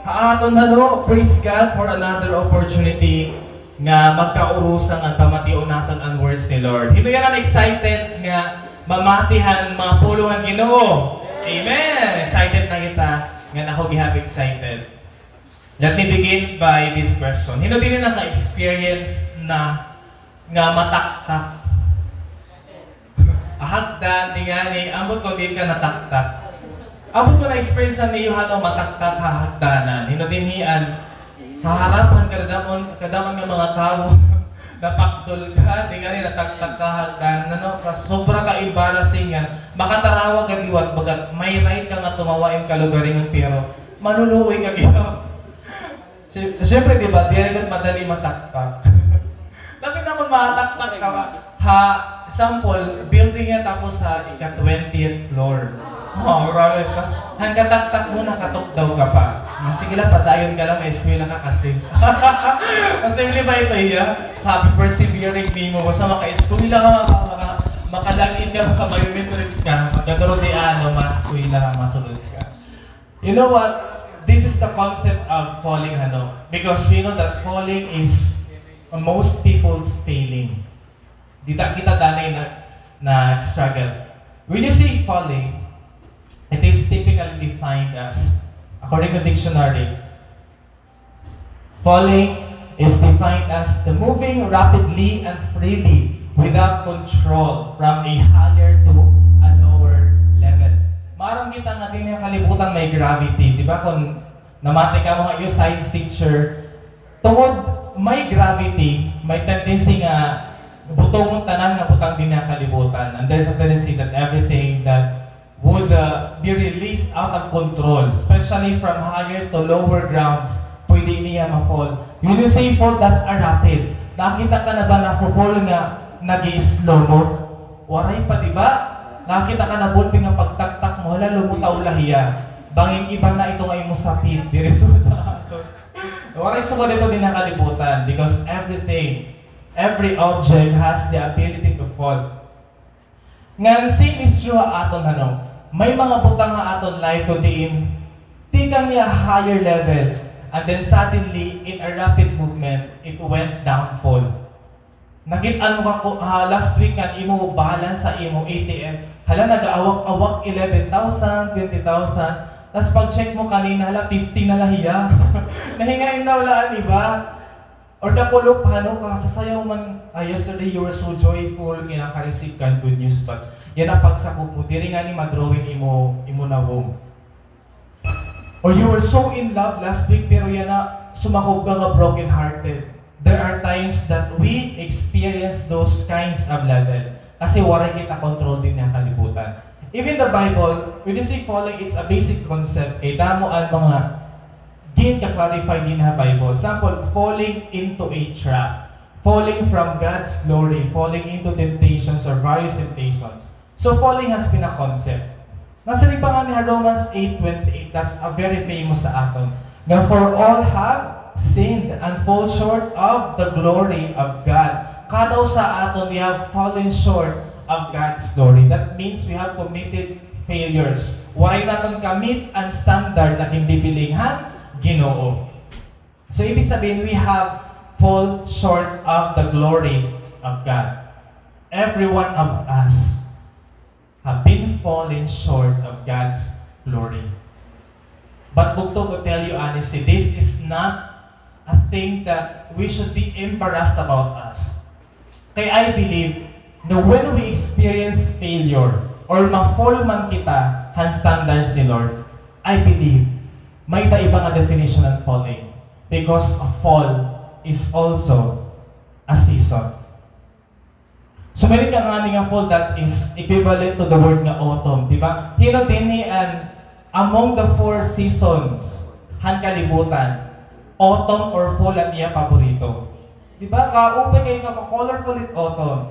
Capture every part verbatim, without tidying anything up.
Aton, ano, praise God for another opportunity nga magkaurusa nga pamation naton an words ni Lord. Hin-o yana an excited nga mamati han mga pulong han Ginoo? Amen! Excited na kita. Ngan ako gihap excited. Let me begin by this question. Hin-o dinhi naka-experience na nga mataktak? Ha hagdan, di ngani, ambot kon diin ka nataktak. Ambot kon na-experience na niyo, ano, mataktak ha hagdanan. Hin-o dinhi an haharap han kadam-on, kadam-on nga mga tawo, napakdol ka, di ngani nataktak ka ha hagdanan, ano, sobra ka embarrassing nga. Makatarawa ka liwat, baga may right ka nga tumawa im kalugaringon, pero manuluoy ka gihap. Si-, siyempre, di ba, diri gud madali mataktak. Labi na kon mataktak ka ba, ha, sample, building niya tapos ha ika-twentieth floor. Oh, grabe. Tas, han kataktak mo, nakatukdaw ka pa. Ah, sige la, padayon ka la, may eskwela ka kasi. Posible ba ito, iya? Happy persevering nimo. Basta maka-eskwela ka, maka-, maka-, maka-log in ka, maka-biometrics ka, pagkaturo di ano, mas eskwela ka, masulod ka. You know what? This is the concept of falling, ano? Because we know that falling is most people's failing. Dida kita danay na, nag-struggle. When you say falling, it is typically defined as, according to dictionary, falling is defined as the moving rapidly and freely without control from a higher to a lower level. Maaram kita nga dinhi ha kalibutan may gravity, di ba? Kon namati kamo ha iyo science teacher, tungod may gravity, may tendency nga butongon tanan nga butang dinhi ha kalibutan. And there's a tendency that everything that would, uh, be released out of control, especially from higher to lower grounds, pwede niya ma-fall. When you say fall, that's a rapid. Nakita ka na ba na fall nga nag-i-slow mo? Waray pa, di ba? Nakita ka na, ballpen, nga pagtaktak mo, hala, lumutaw la hiya. Bangin iba na ito nga imo sapit, diri sa ato. Waray sugad ito dinhi ha kalibutan, because everything, every object has the ability to fall. Ngan same is true ha aton, ano, may mga butang ha aton life kun diin tikang niya higher level, and then suddenly, in a rapid movement, it went downfall. Nakit-an mo ka ko, ha, last week nga imo balance sa imo A T M, hala, nagaawak-awak eleven thousand, twenty thousand, tas pag-check mo kanina, hala, fifty na la hiya. Nahingain na la an iba. Or kakulop, ano, kasasayaw man, ah, yesterday you were so joyful, kay naka-receive ka hin good news, but yana pagsakop mo, diri ngani ma-drawing imo, imo nawong. Or you were so in love last week, pero yana sumakob ka nga broken-hearted. There are times that we experience those kinds of level. Kasi waray kita control dinhi ha kalibutan. Even the Bible, when you say falling, it's a basic concept. Kay damo an mga ginka-clarify dinhi ha Bible. Example, falling into a trap, falling from God's glory, falling into temptations or various temptations. So, falling has been a concept. Nasiring pa ngani ha Romans eight twenty-eight, that's a very famous sa aton, nga, "For all have sinned and fall short of the glory of God." Kada usa ha aton, we have fallen short of God's glory. That means we have committed failures. Waray naton ka-meet an standard na ginbibiling han Ginoo. So, ibig sabihin, we have fall short of the glory of God. Every one of us have been falling short of God's glory. But bugto ko tell you honestly, this is not a thing that we should be embarrassed about us. Kay I believe na when we experience failure or ma-fall man kita han standards ni Lord, I believe may-ada iba nga definition han falling, because a fall is also a season. So, meron ka ngani nga fall that is equivalent to the word nga autumn, di ba? Hin-o dinhi an among the four seasons han kalibutan, autumn or fall an iya paborito? Di ba? Kaupay kay ka, ka-colorful it autumn.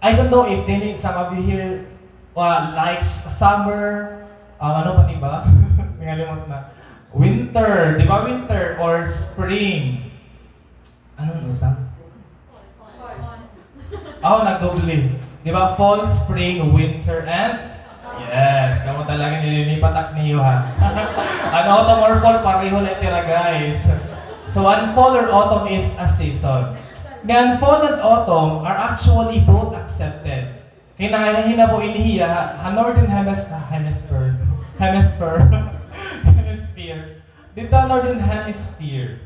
I don't know if dinhi some of you here, uh, likes summer, uh, ano pa, di ba? Nangalimot na. Winter, di ba? Winter or spring. Ano an usa? Oh, nagdoble. Di ba? Fall, spring, winter, and Yes, kamo talaga nililipat ak niyo, ha. An autumn or fall, pareho la it ira, guys. So, an fall or autumn is a season. Ngan fall and autumn are actually both accepted. Kay nahihinabo ini hiya ha, ha northern hemis-, ah, hemisphere. Hemisphere. Hemisphere. Didto ha northern hemisphere,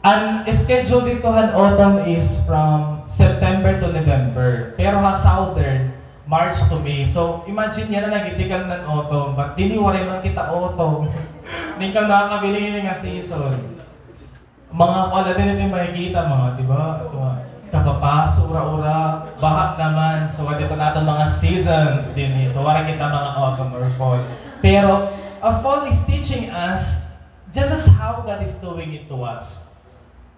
an schedule didto han autumn is from September to November. Pero ha southern, March to May. So, imagine yana, nagtitikang na an autumn. But dinhi waray man kita autumn. Tikang nakakabiling ini nga season. Mga kuan la dinhi it makikita, mga, di ba? Mga kapapaso, ura-ura, baha naman. So, didto an aton mga seasons dinhi. So, waray kita mga autumn or fall. Pero, a fall is teaching us just as how God is doing it to us.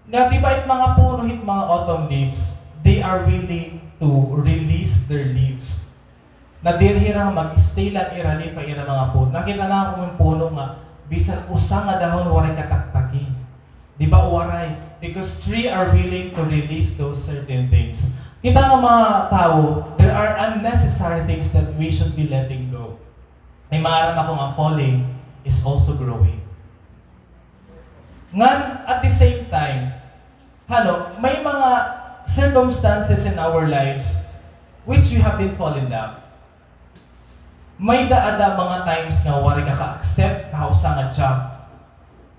Nga, di ba, it mga puno, it mga autumn leaves, they are willing to release their leaves. Na diri hira mag-stay la an ira leaf ha ira mga puno. Nakita na ako nga puno nga bisan usa nga dahon waray kataktaki. Di ba, waray? Because tree are willing to release those certain things. Kita nga mga tawo, there are unnecessary things that we should be letting go. May maaram ako nga falling is also growing. Ngan, at the same time, halo, may mga circumstances in our lives which we have been falling down. May-ada ada mga times nga waray ka ka-accept ha usa nga job.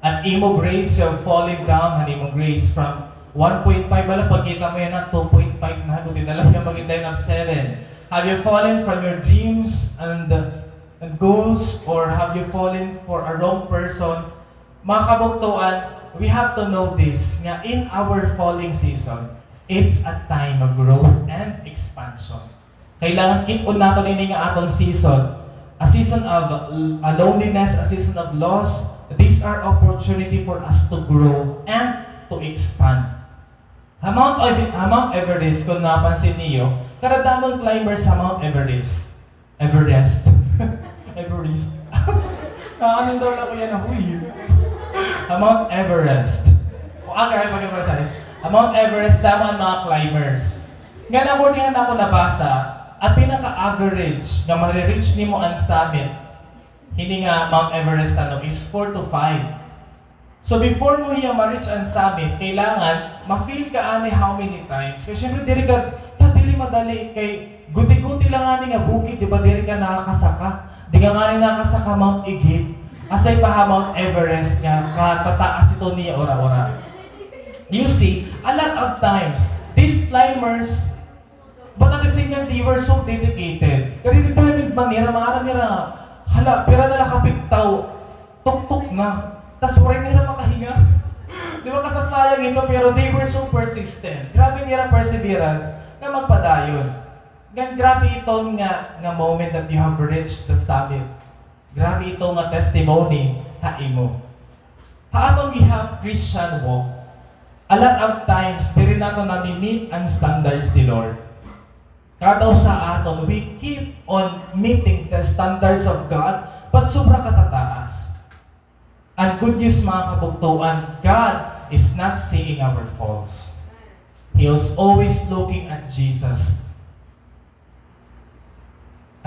An imo grades, you have fallen down, an imo grades from one point five, hala, pagkita mo yana, two point five na, kundi na la hiya mag-end up seven. Have you fallen from your dreams and, and goals, or have you fallen for a wrong person? Mga kabugtoan, we have to know this, nga in our falling season, it's a time of growth and expansion. Kailangan kit-on naton ini nga aton season. A season of, uh, loneliness, a season of loss. These are opportunity for us to grow and to expand. Ha Mount Ev-, ha Mount Everest, kung napansin niyo, karadamon climbers ha Mount Everest. Everest. Everest. Naano daw na ko yana, huy. Ha Mount Everest. O, ah, kaya pag-emphasize. Ha Mount Everest, damo an mga climbers. Ngan, according han ako nabasa, an pinaka-average nga mare-reach nimo an summit, hini nga Mount Everest, ano, is four to five. So, before mo hiya ma-reach an summit, kailangan ma-fail ka ani how many times. Kay syempre, diri ka, ta, diri madali kay guti-guti la ngani nga bukid, di ba, diri ka nakakasaka. Di ka ngani nakakasaka Mount Igit. Asay pa ha Mount Everest nga katataas ito niya ura-ura. You see, a lot of times, these climbers, but at the same time, they were so dedicated. Kay determined man nira, maaram nira, hala, pira na la ka pigtaw, tuktok na. Tas waray nira makahinga. Di ba, kasasayang ito, pero they were so persistent. Grabe nira perseverance na magpadayon. Ngan grabe iton nga, nga moment that you have reached the summit. Grabe ito nga testimony ha imo. Ha aton gihap Christian walk, a lot of times, diri naton nami-meet an standards ni Lord. Kada usa ha aton, we keep on meeting the standards of God, but sobra katataas. An good news, mga kabugtoan, God is not seeing our faults. He is always looking at Jesus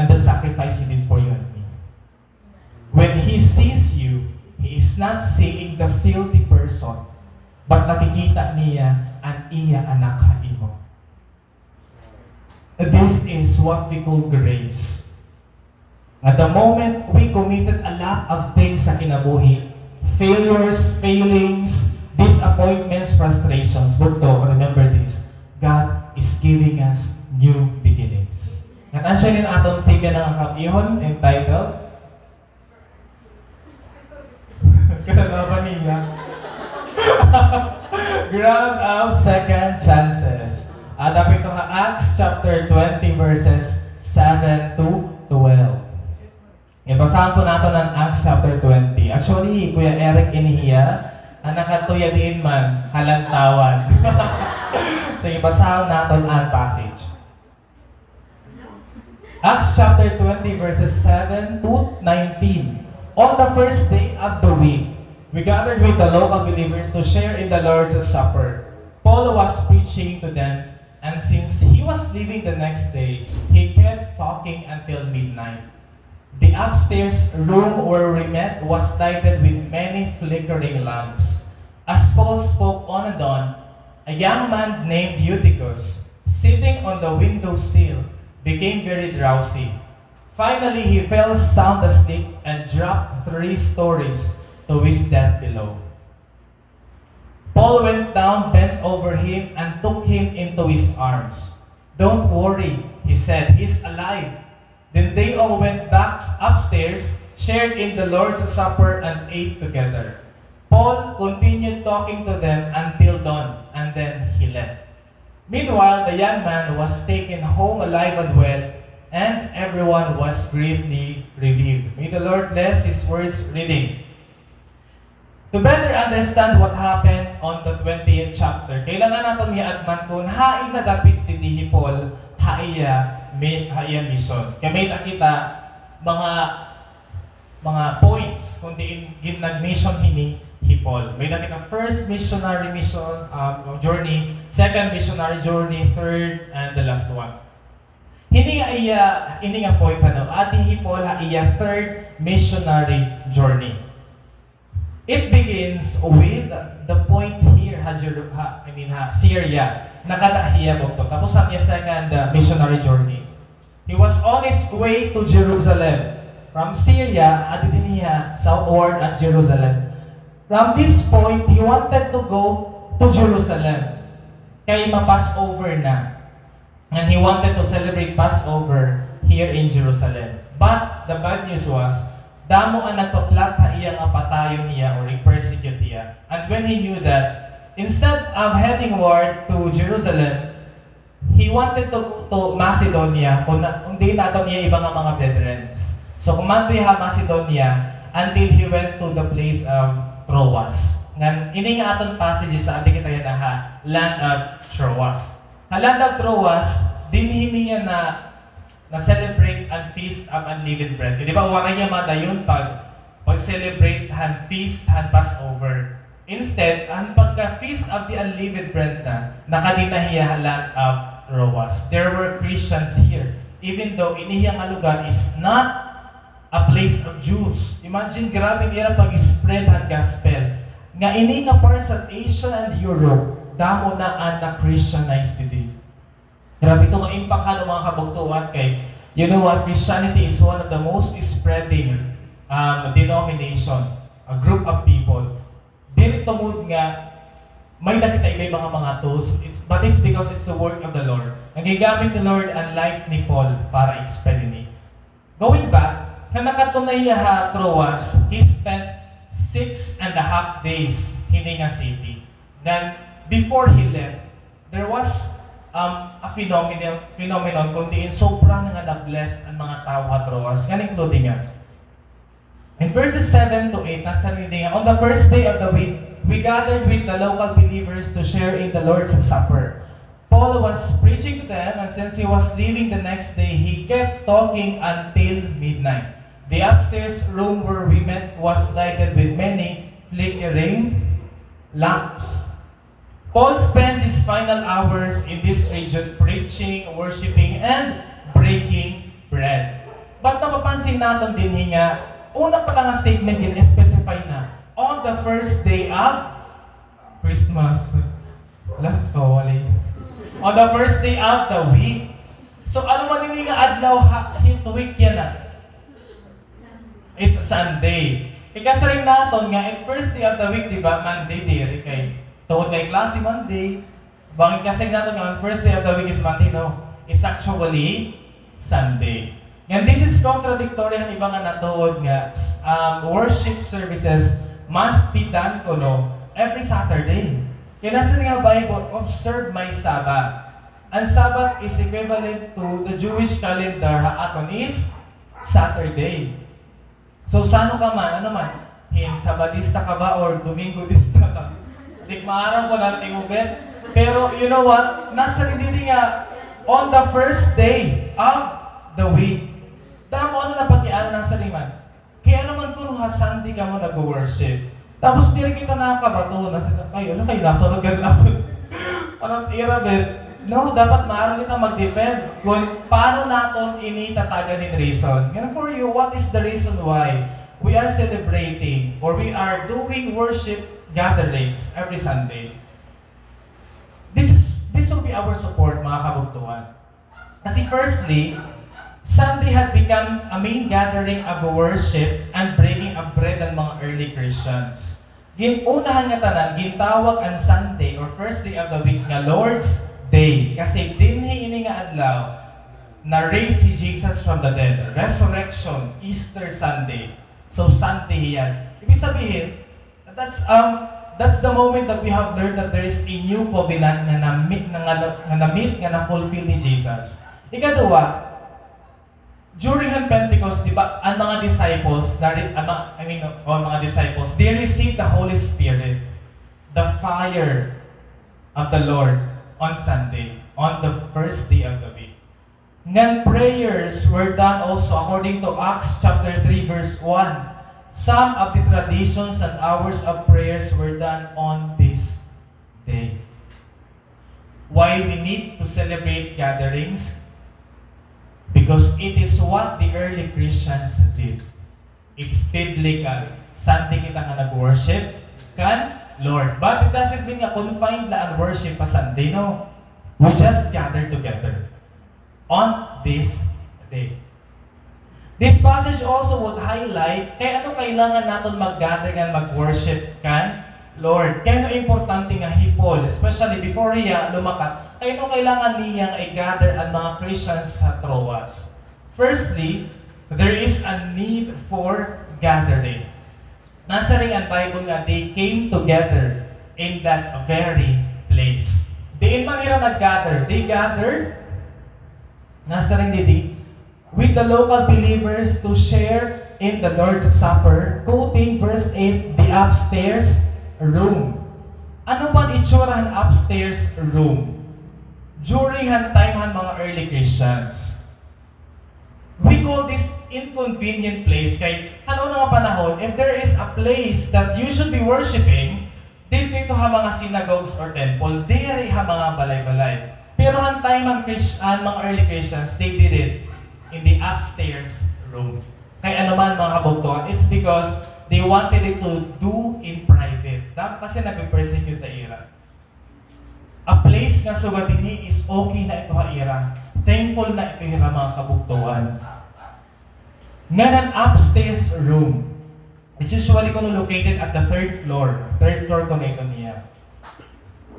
and the sacrifice He did for you and me. When He sees you, He is not seeing the filthy person, but nakikita niya an iya anak ha imo. This is what we call grace. At the moment we committed a lot of things sa kinabuhi, failures, failings, disappointments, frustrations, but to remember this, God is giving us new beginnings. Ngan asya ini an aton theme yana nga kab-ihon, entitled Kalaban niya. Ground of second chances. Ada pa ito ha Acts chapter twenty, verses seven to twelve. Ibasahon po naton an Acts chapter twenty. Actually, Kuya Eric ini hiya, an nakadto hiya diin man, ha lantawan. So, ibasahon naton an passage. Acts chapter twenty, verses seven to nineteen. On the first day of the week, we gathered with the local believers to share in the Lord's Supper. Paul was preaching to them, and since he was leaving the next day, he kept talking until midnight. The upstairs room where we met was lighted with many flickering lamps. As Paul spoke on and on, a young man named Eutychus, sitting on the window sill, became very drowsy. Finally, he fell sound asleep and dropped three stories to his death below. Paul went down, bent over him, and took him into his arms. "Don't worry," he said, "he's alive." Then they all went back upstairs, shared in the Lord's Supper, and ate together. Paul continued talking to them until dawn, and then he left. Meanwhile, the young man was taken home alive and well, and everyone was greatly relieved. May the Lord bless His words reading. To better understand what happened on the twentieth chapter, kailangan naton nga adman kon hain nadapit dinhi hi Paul ha iya mi-, ha iya mission. Kay may-ada kita mga, mga points kon diin gin-, nag-mission hini hi Paul. May-ada kita first missionary mission, um, journey, second missionary journey, third, and the last one. Hini nga iya, ini nga point, ano, adi hi Paul ha iya third missionary journey. It begins with the point here ha Jeru-, ha, I mean, ha Syria. Nakada hiya bugto. Tapos an iya second, uh, missionary journey. He was on his way to Jerusalem. From Syria, adi dinhi ha southward an Jerusalem. From this point, he wanted to go to Jerusalem. Kay ma-Passover na. And he wanted to celebrate Passover here in Jerusalem. But the bad news was, damo an nagpa-plot ha iya nga patayon hiya or i-persecute hiya. And when he knew that, instead of heading ward to Jerusalem, he wanted to go to Macedonia, kung na, kung diin aton iya iba nga mga brethren. So, kumadto hiya ha Macedonia until he went to the place of Troas. Ngan, ini nga aton passage, adi kita yana ha land of Troas. Ha land of Troas, dinhi niya na, na-celebrate an Feast of Unleavened Bread. Kay di ba, waray hiya madayon pag, pag-celebrate han feast han Passover. Instead, an pagka-Feast of the Unleavened Bread na, nakadi na hiya ha land of Troas. There were Christians here, even though ini hiya nga lugar is not a place of Jews. Imagine, grabe an ira pag-spread han gospel. Nga ini nga parts of Asia and Europe, damo na an na-Christianize didi. Grabe ito nga impact, ano, mga kabugtoan, kay, you know what, Christianity is one of the most spreading, um, denomination, a group of people. Diri tungod nga may-ada kita iba-iba nga mga tools, it's, but it's because it's the work of the Lord. Nagagamit ni Lord an life ni Paul para i-spread ini. Going back, nga nakadto na hiya ha Troas, he spent six and a half days hini nga city. Then, before he left, there was, um, a phenomenon, phenomenon kon diin sobra na nga na-blessed an mga tawo ha Troas, ngan including us. In verses seven to eight, nasiring dinhi nga, "On the first day of the week, we gathered with the local believers to share in the Lord's Supper." Paul was preaching to them, and since he was leaving the next day, he kept talking until midnight. The upstairs room where we met was lighted with many flickering lamps. Paul spends his final hours in this region preaching, worshiping, and breaking bread. But mapapansin naton dinhi nga, una pa la nga statement, gin-specify na, "On the first day of Christmas." Hala, kawali. "On the first day of the week." So, ano man ini nga adlaw ha, hit week yana? It's Sunday. Ikasiring naton nga, it first day of the week, di ba, Monday, diri kay tungod nga klase Monday, bangin kasiring naton nga, first day of the week is Monday, no? It's actually Sunday. And this is contradictory han iba nga natuod nga, um, worship services must be done kuno every Saturday. Kay nasiring nga Bible, "Observe my Sabbath." An Sabbath is equivalent to the Jewish calendar ha aton is Saturday. So, sano ka man, ano man, hin Sabadista ka ba or Domingodista ka? Di ko maaram kon ano it imo bet. Pero, you know what? Nasiring didi nga, "On the first day of the week." Damo ano na pakiana, nasiring man. Kay ano man kuno ha Sunday kamo nag-worship? Tapos diri kita nakakabaton, nasiring, "Ay, ano kay nasunod ka rin ako?" Parang ira bet. No, dapat maaram kita mag-defend kon paano naton ini tatagan hin reason. Ngan for you, what is the reason why we are celebrating or we are doing worship gatherings every Sunday? This is, this will be our support, mga kabugtoan. Kasi firstly, Sunday had become a main gathering of worship and breaking of bread an mga early Christians. Gin-una han ngatanan, gintawag an Sunday or first day of the week nga Lord's Day. Kasi dinhi ini nga adlaw, na-raise si Jesus from the dead. Resurrection, Easter Sunday. So, Sunday hiya. Ibig sabihin, that's, um, that's the moment that we have learned that there is a new covenant nga na-meet, nga, nga, nga na-meet, nga na-fulfill ni Jesus. Ikaduha, during han Pentecost, di ba, an mga disciples, na, an mga, I mean, o mga disciples, they received the Holy Spirit, the fire of the Lord on Sunday, on the first day of the week. Ngan prayers were done also according to Acts chapter three verse one. Some of the traditions and hours of prayers were done on this day. Why we need to celebrate gatherings? Because it is what the early Christians did. It's biblical. Sunday kita nga nag-worship kan Lord. But it doesn't mean nga confined la an worship pa Sunday, no. We just gather together on this day. This passage also would highlight kay ano kailangan naton mag-gather ngan mag-worship kan Lord. Kay ano importante nga hi Paul, especially before hiya lumakat, kay ano kailangan niya nga i-gather an mga Christians ha Troas? Firstly, there is a need for gathering. Nasiring an Bible nga they came together in that very place. Diin man hira nag-gather? They gathered, nasiring didi, with the local believers to share in the Lord's Supper, quoting verse eight, the upstairs room. Ano ba an itsura han upstairs room during han time han mga early Christians? We call this inconvenient place kay han una nga panahon, if there is a place that you should be worshiping, didto ito ha mga synagogues or temple, diri ha mga balay-balay. Pero han time han Chris-, han mga early Christians, they did it in the upstairs room. Kay ano man, mga kabugtoan, it's because they wanted it to do in private. Dapat kasi nagpe-persecute na ira. A place nga sugad dinhi is okay na ito ha ira. Thankful na ito hira, mga kabugtoan. Ngan an upstairs room is usually kuno located at the third floor. Third floor kuno ito niya.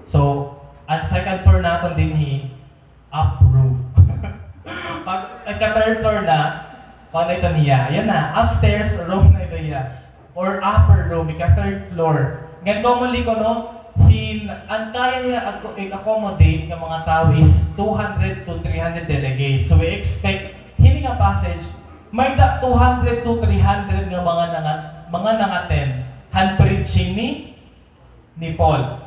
So, an second floor naton dinhi, up room. Pag nagka-third floor na, paano ito niya? Yan na, upstairs room na ito niya. Or upper room, ika-third floor. Ngan commonly kuno, hin-, an kaya niya ag-, i-accommodate nga mga tawo is two hundred to three hundred delegates. So we expect, hini nga passage, may-ada two hundred to three hundred nga mga nanga-, mga nang-attend han preaching ni ni Paul.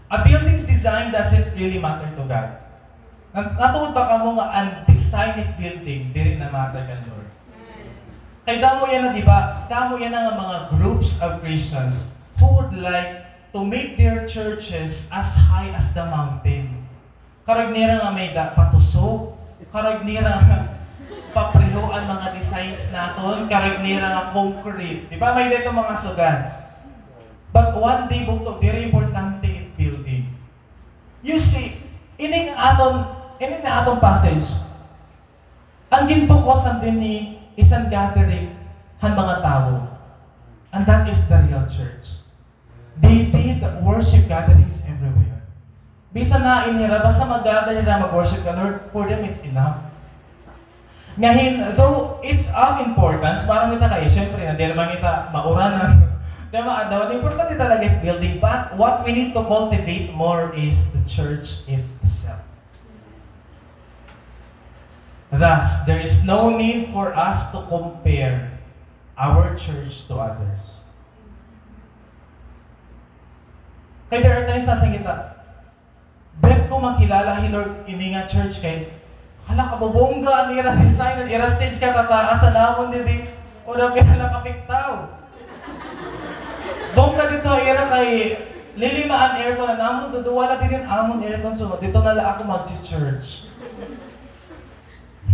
A building's design doesn't really matter to God. Na-, natuod ba kamo nga an design hit building diri na matter kan Lord? Kay damo yana, di ba? Damo yana nga mga groups of Christians who would like to make their churches as high as the mountain. Karag nira nga may-ada patusok. Karag nira nga papreho an mga designs naton. Karag nira nga concrete. Di ba? May-ada ito mga sugad. But one day, bugto, diri importante it building. You see, ini nga aton, ini nga aton passage. An ginfokusan dinhi is an gathering han mga tawo. And that is the real church. They did worship gatherings everywhere. Bisan hain hira, basta mag-gather hira, mag-worship ka, Lord, for them it's enough. Ngahin, though it's of importance, maaram kita kay, syempre, na diri man kita mauranan. Di ba, daw, importante talaga it building, but what we need to cultivate more is the church itself. Thus, there is no need for us to compare our church to others. Kay there are times nasiring kita, bet ko makilala hi Lord ini nga church kay, hala, kabobongga an ira design, an ira stage katataas, an amon didi, wala, pira la ka piktaw. Bongga didto ha ira kay Lilima an aircon, an amon duduwa la dinhi an amon aircon, so didto na la ako magchi-church.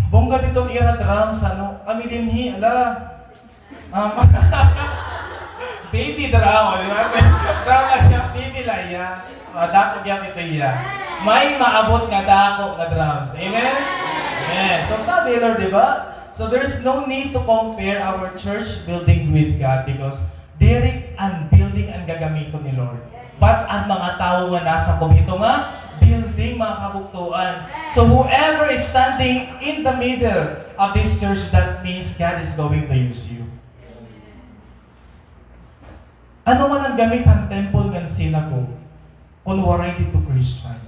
Bongga didto an ira drums, ano, kami dinhi, ala. Um, baby drum, di ba? Drum la hiya, baby la hiya. Ah, dako gihap ito hiya. May maabot nga dako nga drums. Amen? Amen. So, grabe, Lord, di ba? So, there's no need to compare our church building with God because diri an building an gagamiton ni Lord, but an mga tawo nga nasakob hito nga building, mga kabugtoan. So whoever is standing in the middle of this church, that means God is going to use you. Ano man an gamit han temple ngan synagogue, kon waray didto Christian,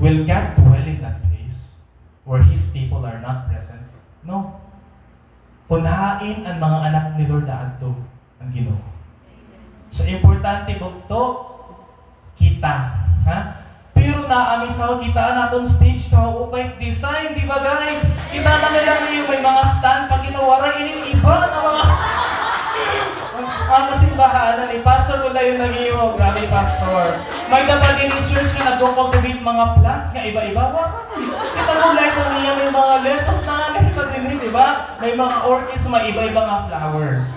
will God dwell in that place where His people are not present? No. Kon hain an mga anak ni Lord naadto, an Ginoo. So, importante, bugto, kita. Ha? Pero naami sa kita an aton stage, kaupay design, di ba, guys? Kita na nila ngayon, may mga stand pa kita, waray inin iba na mga Ang kasimbahan, ni Pastor Ulayon naghimo. Grabe, Pastor. May-ada pa dinhi church nga nagko-cultivate mga plants nga iba-iba. Wow! Kita mo, like, ang iya, may mga lettuce na nga nakita dinhi, di ba? May mga orchids, may iba-iba nga flowers.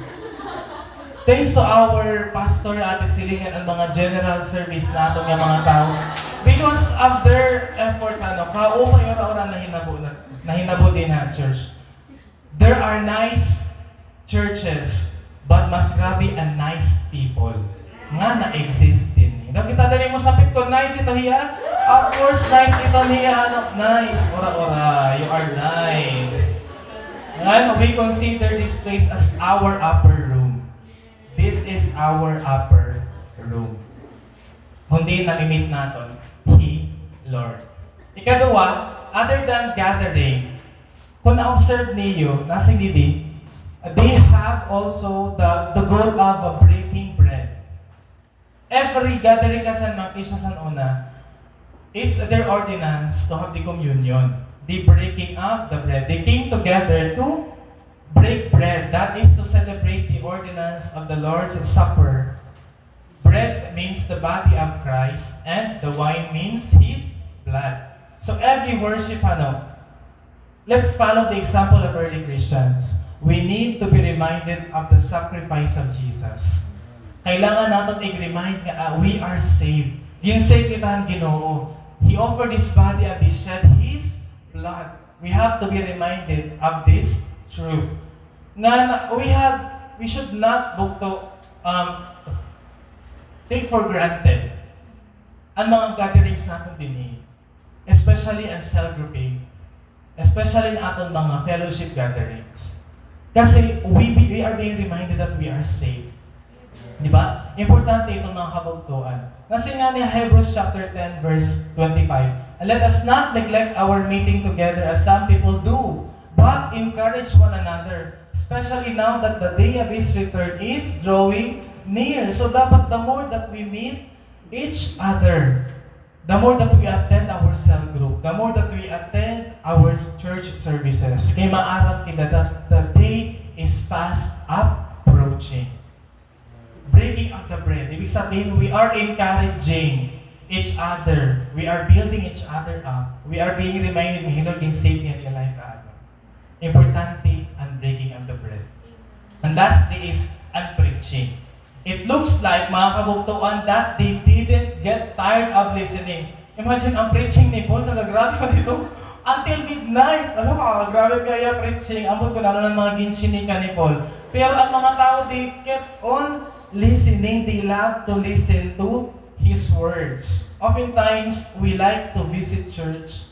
Thanks to our pastor, Ate Celine, and mga general service naton nga mga tawo. Because of their effort, ano, kaupay ura-ura nahinabo na, nahinabo dinhi ha church. There are nice churches, but mas grabe an nice people nga na-exist dinhi. Nakita diri mo sapit kon nice ito hiya? Of course, nice ito hiya, ano, nice. Ura-ura, you are nice. Ngan, we consider this place as our upper room. This is our upper room. Kon diin nami-meet naton hi Lord. Ikaduha, other than gathering, kon na-observe niyo, nasiring didi, they have also the, the goal of, uh, breaking bread. Every gathering ka san, mga Iglesia san Una, it's their ordinance to have the communion, the breaking of the bread. They came together to break bread, that is to celebrate the ordinance of the Lord's Supper. Bread means the body of Christ, and the wine means His blood. So every worship, ano, let's follow the example of early Christians. We need to be reminded of the sacrifice of Jesus. Kailangan naton i-remind nga, ah, we are saved. Gin-save kita han Ginoo. He offered His body and He shed His blood. We have to be reminded of this truth. Nga, we have, we should not, bugto, um, take for granted an mga gatherings naton dinhi, especially an cell grouping, especially an aton mga fellowship gatherings. Kasi we, we are being reminded that we are saved. Di ba? Importante ito, mga kabugtoan. Nasiring ngani ha Hebrews chapter ten, verse twenty-five, "And let us not neglect our meeting together as some people do, but encourage one another, especially now that the day of His return is drawing near." So dapat the more that we meet each other, the more that we attend our cell group, the more that we attend our church services, kay maaram kita that the day is fast approaching. Breaking of the bread. Ibig sabihin, we are encouraging each other. We are building each other up. We are being reminded nga hi Lord gin-save niya an life, ano. Importante an breaking of the bread. And lastly is an preaching. It looks like, mga kabugtoan, that they didn't get tired of listening. Imagine, an preaching ni Paul, nagagrabe pa dito. Until midnight. Alam mo, grabe kaya preaching. Ambot kon ano an mga ginsinika ni Paul. Pero an mga tawo, they kept on listening. They love to listen to his words. Oftentimes, we like to visit church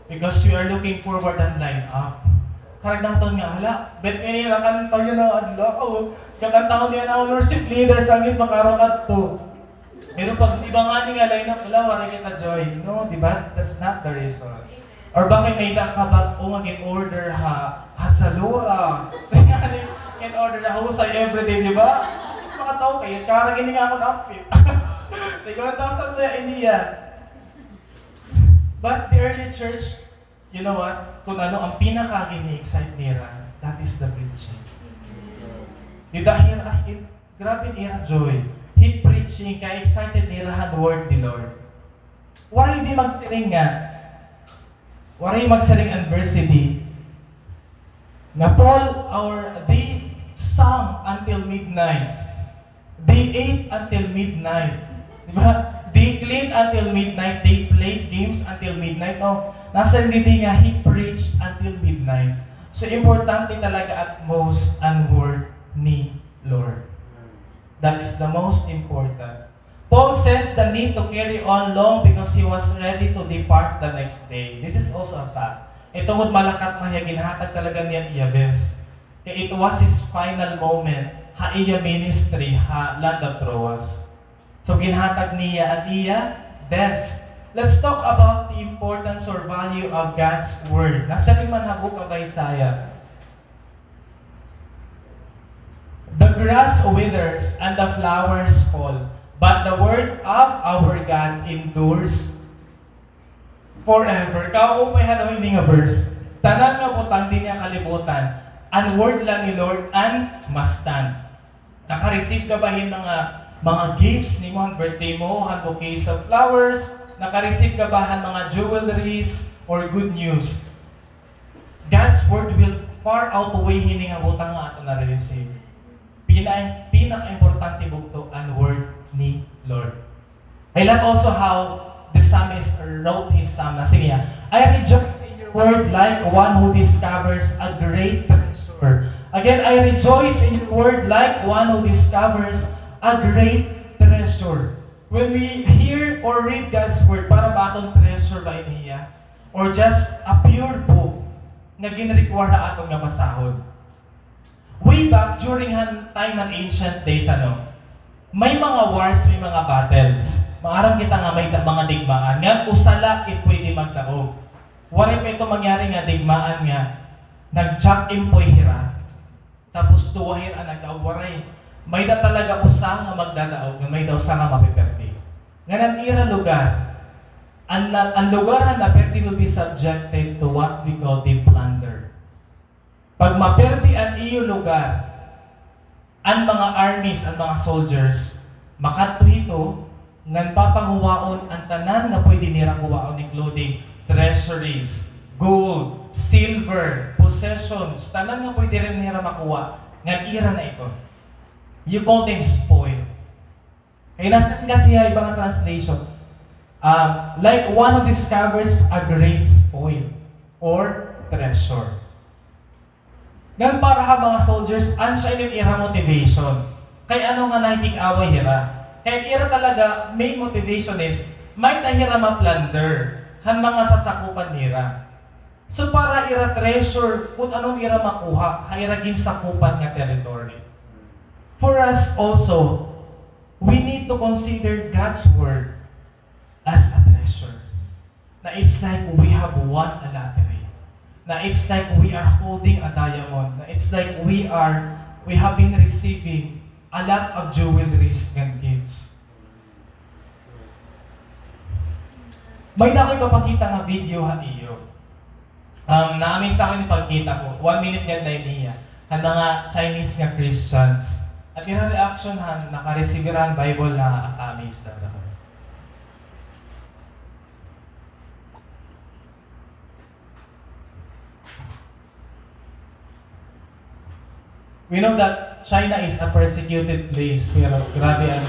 because we are looking forward an line up. Karag naton nga, hala, bet ini nakanta yana nga adlaw. Kakantahon niya an worship leader, sangit makarakat to. Pero pag iba ngani nga line up, wala, waray kita joy. No, di ba? That's not the reason. Or baka may-ada ka bag-o nga gin-order ha, ha Zalora. Gin-order ha Husay everyday, di ba? Kasi mga tao kay, karag ini nga akon outfit. Tag one thousand na ini, ah. But the early church, you know what? Kon ano an pinaka gin-excite nira, that is the preaching. Did I hear as in, grabe an ira joy. He preached preaching, ka-excited nira han word ni Lord. Waray di magsiring nga, waray magsiring an verse nga Paul, or they sang until midnight. They ate until midnight. Di ba? They cleaned until midnight. They played games until midnight. Oh, nasiring didi nga he preached until midnight. So, importante talaga at most an word ni Lord. That is the most important. Paul says the need to carry on long because he was ready to depart the next day. This is also a fact. Kay tungod malakat na hiya, ginhatag talaga niya iya best. Kay it was his final moment ha iya ministry ha land of Troas. So, ginhatag niya an iya best. Let's talk about the importance or value of God's word. Nasiring man ha book of Isaiah, "The grass withers and the flowers fall, but the word of our God endures forever." Kaupay han hini nga verse. Tanan nga butang dinhi ha kalibutan, an word la ni Lord an ma-stand. Naka-receive ka ba hin mga, mga gifts nimo han birthday mo, han bouquets of flowers? Naka-receive ka ba han mga jewelries or good news? God's word will far outweigh hini nga butang nga aton nare-receive. Pina-, pinaka-importante bugto an word ni Lord. I love also how the psalmist wrote his psalm. Nasiring niya, "I rejoice in your word like one who discovers a great treasure." Again, "I rejoice in your word like one who discovers a great treasure." When we hear or read God's word, para ba aton treasure ba ini hiya? Or just a pure book nga gin-require ha aton nga basahon? Way back during han time han ancient days, ano, may mga wars, may mga battles. Maaram kita nga may da-, mga digmaan. Ngan usa la it pwede magdaog. Waray pa ito mangyari nga digmaan nga nag-jack impoy hira. Tapos duha hira an nagdaog, waray. May-ada talaga usa nga magdadaog, ngan may-ada usa nga mapiperde. Ngan an ira lugar, an, an lugar han naperde will be subjected to what we call the plunder. Pag maperde an iyo lugar, an mga armies, an mga soldiers, makadto hito, ngan papanghuwaon an tanan nga pwede nira kuwaon, including treasuries, gold, silver, possessions, tanan nga pwede nira makuha, ngan ira na ito. You call them spoil. Kay nasiring kasi ha iba nga translation, ah, like one who discovers a great spoil or treasure. Ngan para ha mga soldiers, asya ini an ira motivation. Kay ano nga nakikig-away hira? Kay ira talaga, main motivation is, may-ada hira ma-plunder han mga sasakupan nira. So, para ira treasure kun ano an ira makuha ha ira ginsakupan nga territory. For us also, we need to consider God's word as a treasure. Na it's like we have won a lottery. Na it's like we are holding a diamond. Na it's like we are, we have been receiving a lot of jewelries and gifts. May-ada ako ipapakita nga video ha iyo. Um, na-amaze ako hin pagkita ko. One minute gad la ini hiya. Han mga Chinese nga Christians. An ira reaction han naka-receive hira han Bible, na-amaze la ako. We know that China is a persecuted place, pero grabe an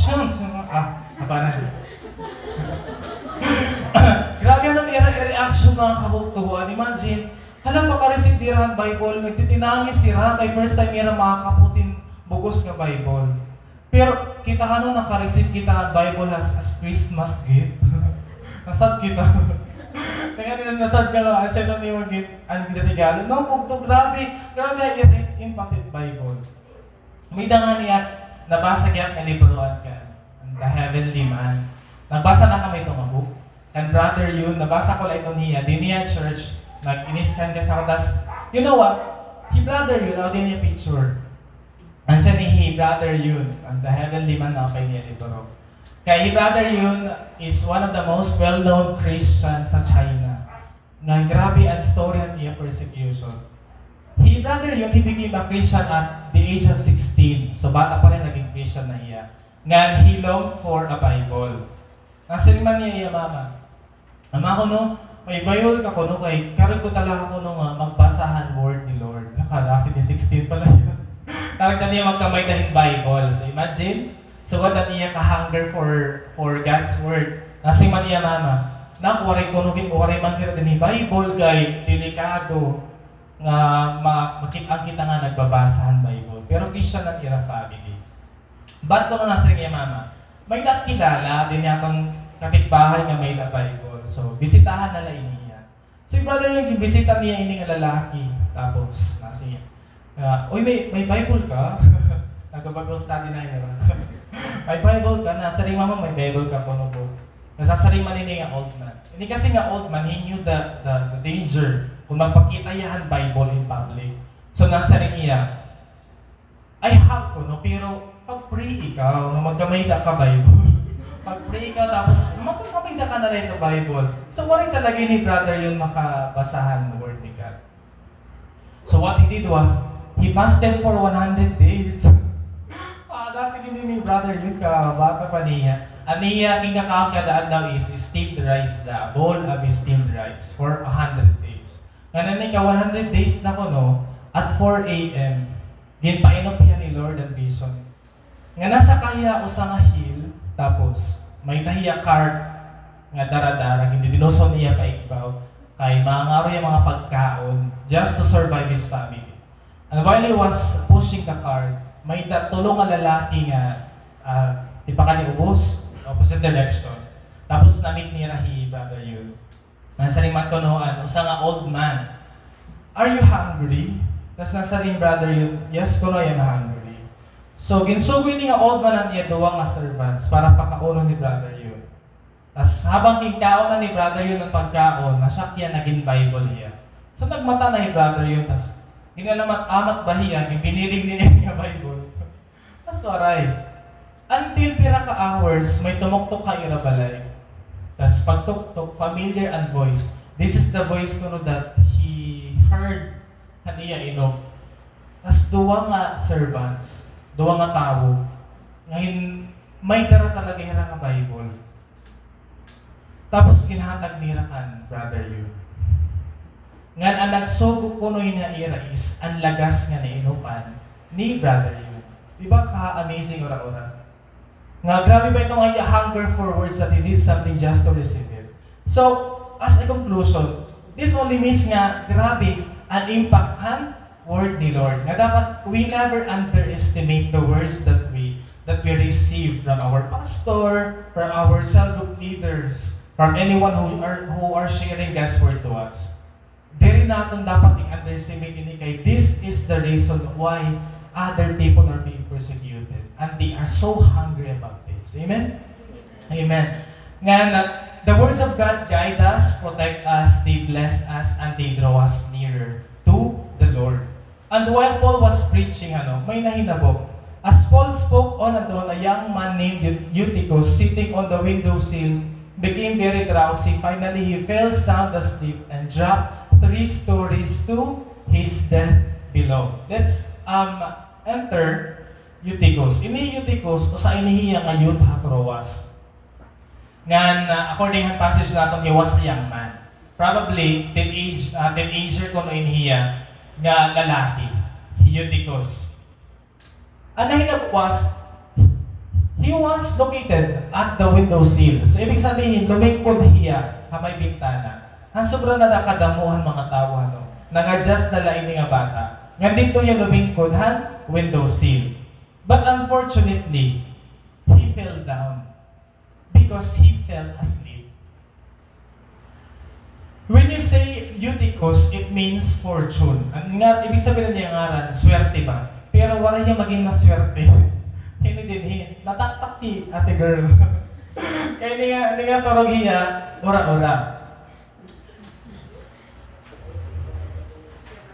Siyang, siyang, ah, apa na? Grabe an ira, ira, Action, mga kabugtoan. Imagine, hala, maka-receive dira han Bible, nagtitinangis sira kay first time nira makakapot hin bug-os nga Bible. Pero kita hano naka-receive kita han Bible as, as Christmas gift. Nasad kita. Kaya nila nasad ka, no? Asya na niyo mag-, an regalo. No, bugto, grabe. Grabe an impact hin Bible. May-ada ngani nabasa gihap nga libro an kan, an The Heavenly Man. Nabasa na kamo ito nga book? Kan Brother Yun, nabasa ko la iton hiya, dinhi ha church, nag-iniskan ka sa ako, tas, you know what? Hi Brother Yun, ako dinhi ha picture. An siya ni hi Brother Yun, an The Heavenly Man, na pa niya libro. Kay hi Brother Yun is one of the most well-known Christian sa China. Ngan grabe an story han iya persecution. Hi Brother Yun, he became a Christian at the age of sixteen. So, bata pa la, naging Christian na hiya. Ngan he longed for a Bible. Nasiring man niya iya mama, "Mama, kuno, may Bible ka kuno, kay karuyag ko talaga kuno nga magbasa han word ni Lord." Nakadasi ni sixteen pa la hiya. Karuyag na niya magkamay-ada hin Bible. So, imagine, sugad an iya ka-hunger for, for God's word. Nasiring man iya mama, "Nak, waray kuno, waray man kita dinhi Bible kay delikado nga ma-, makit-an kita nga nagbabasa han Bible." Pero Christian an ira family. But kuno, nasiring iya mama, "May-ada kilala dinhi aton kapitbahay nga may-ada Bible. So, bisitahan na la ini niya." So, hi Brother Yun, ginbisita niya ini nga lalaki. Tapos, nasiring niya, ah, "Uy, may, may Bible ka?" Nagba-Bible study na ini, ha? "May Bible ka?" Nasiring, "Mama, may Bible ka kuno." Nasiring man ini nga old man. Ini kasi nga old man, he knew the, the, the danger kon magpakita hiya han Bible in public. So, nasiring hiya, "I have kuno, pero pag-pray ikaw, nga magkamay-ada ka Bible." Pag-pray ikaw, tapos magkamay-ada ka na la hin Bible. So, waray talaga ini hi Brother Yun makabasa han word ni God. So, what he did was, he fasted for one hundred days. Ah, nasiring ini ni Brother Yun, kabata pa niya. An iya ginkakaon kada adlaw is steamed rice, the bowl of steamed rice for a hundred days. Ngan an ika one hundred days na kuno, at four A M, ginpainop hiya ni Lord an vision nga nasaka hiya usa nga hill, tapos may-ada hiya cart nga dara-dara, gindidinuson niya paigbaw, kay mangangaro hiya mga pagkaon just to survive his family. And while he was pushing the cart, may-ada tulo nga lalaki nga, ah, tipakadi ubos, opposite direction. Tapos na-meet nira hi Brother Yun. Nasiring man kuno an usa nga old man, "Are you hungry?" Tas nasiring Brother Yun, "Yes kuno, I am hungry." So, ginsugo ini nga old man an iya duha nga servants para pakaunon hi Brother Yun. Tas habang ginkaon na ni Brother Yun an pagkaon, na-shock hiya, nagin Bible hiya. So, nagmata na hi Brother Yun, tas ginalamat-amat ba hiya, ginbiniling niya nga Bible. Tas waray. Until pira ka hours, may tumuktok ha ira balay. Tas pagtuktok, familiar an voice. This is the voice kuno that he heard han iya inop. Tas duha nga servants, duha nga tawo, nga hin-, may dara talaga hira nga Bible. Tapos ginhatag nira kan Brother Yun. Ngan an nagsugo kuno ha ira is an lagas nga nainopan ni Brother Yun. Di ba ka-amazing, ura-ura? Nga grabe ba ito nga iya hunger for words that he did something just to receive it? So, as a conclusion, this only means nga grabe an impact han word ni Lord. Nga dapat we never underestimate the words that we, that we receive from our pastor, from our cell group leaders, from anyone who are, who are sharing God's word to us. Diri naton dapat i-underestimate ini, kay this is the reason why other people are being persecuted and they are so hungry about this. Amen? Amen. Ngan, uh, the words of God guide us, protect us, they bless us, and they draw us nearer to the Lord. And while Paul was preaching, ano, may nahinabo. As Paul spoke on and on, a young man named Eu-, Eutychus, sitting on the window sill, became very drowsy. Finally, he fell sound asleep and dropped three stories to his death below. Let's, um, enter Eutychus. Ini Eutychus, usa ini hiya nga youth ha Troas. Ngan, ah, according han passage naton, he was a young man. Probably, teenage, ah, teenager kuno ini hiya nga lalaki, hi Eutychus. An nahinabo was, he was located at the window sill. So, ibig sabihin, lumingkod hiya ha may bintana. Han sobra na la kadamo han mga tawo, ano, nag-adjust na la ini nga bata. Ngan didto hiya lumingkod han window sill. But unfortunately, he fell down because he fell asleep. When you say Eutychus, it means fortune. An nga, ibig sabihin niya ngaran, swerte ba? Pero wala hiya magin maswerte. Hini dinhi, nataktak hi ate girl. Kay ini nga, ini nga turog hiya, ura-ura.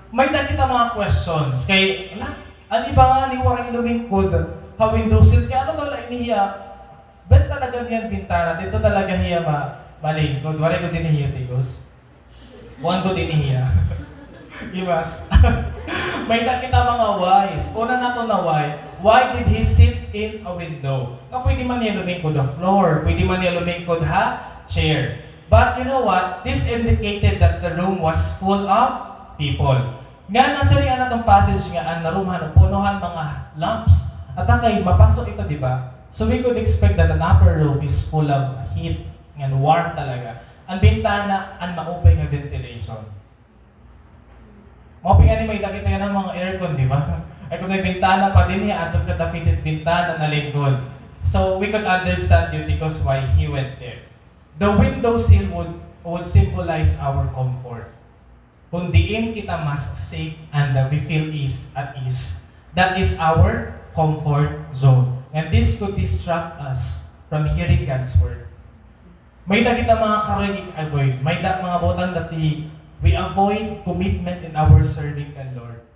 May-ada kita mga questions. Kay, ala, an iba ngani waray lumingkod ha window sill. Kay ano ba la ini hiya? Bantay talaga niyan bintana. Didto talaga hiya ma-, malingkod. Waray gud dinhi hiya Eutychus. Kuan gud dinhi hiya. Imas. May-ada kita mga whys. Una naton na why. Why did he sit in a window? Nga pwede man hiya lumingkod ha floor. Pwede man hiya lumingkod ha chair. But you know what? This indicated that the room was full of people. Ngan nasiring an aton passage nga an room han puno han mga lamps. At kay mapaso ito, di ba? So we could expect that an upper room is full of heat, ngan warm talaga. An bintana, an maupay nga ventilation. Maupay ngani may-ada kita yana mga aircon, di ba? Ay, kon may bintana pa dinhi, aton ka dapit it bintana, nalingkod. So, we could understand Eutychus why he went there. The window sill would, would symbolize our comfort. Kon diin kita mas safe and, uh, we feel ease, at ease. That is our comfort zone. And this could distract us from hearing God's word. May-ada kita mga karuyag avoid. May-ada mga butang that we, we avoid commitment in our serving the Lord.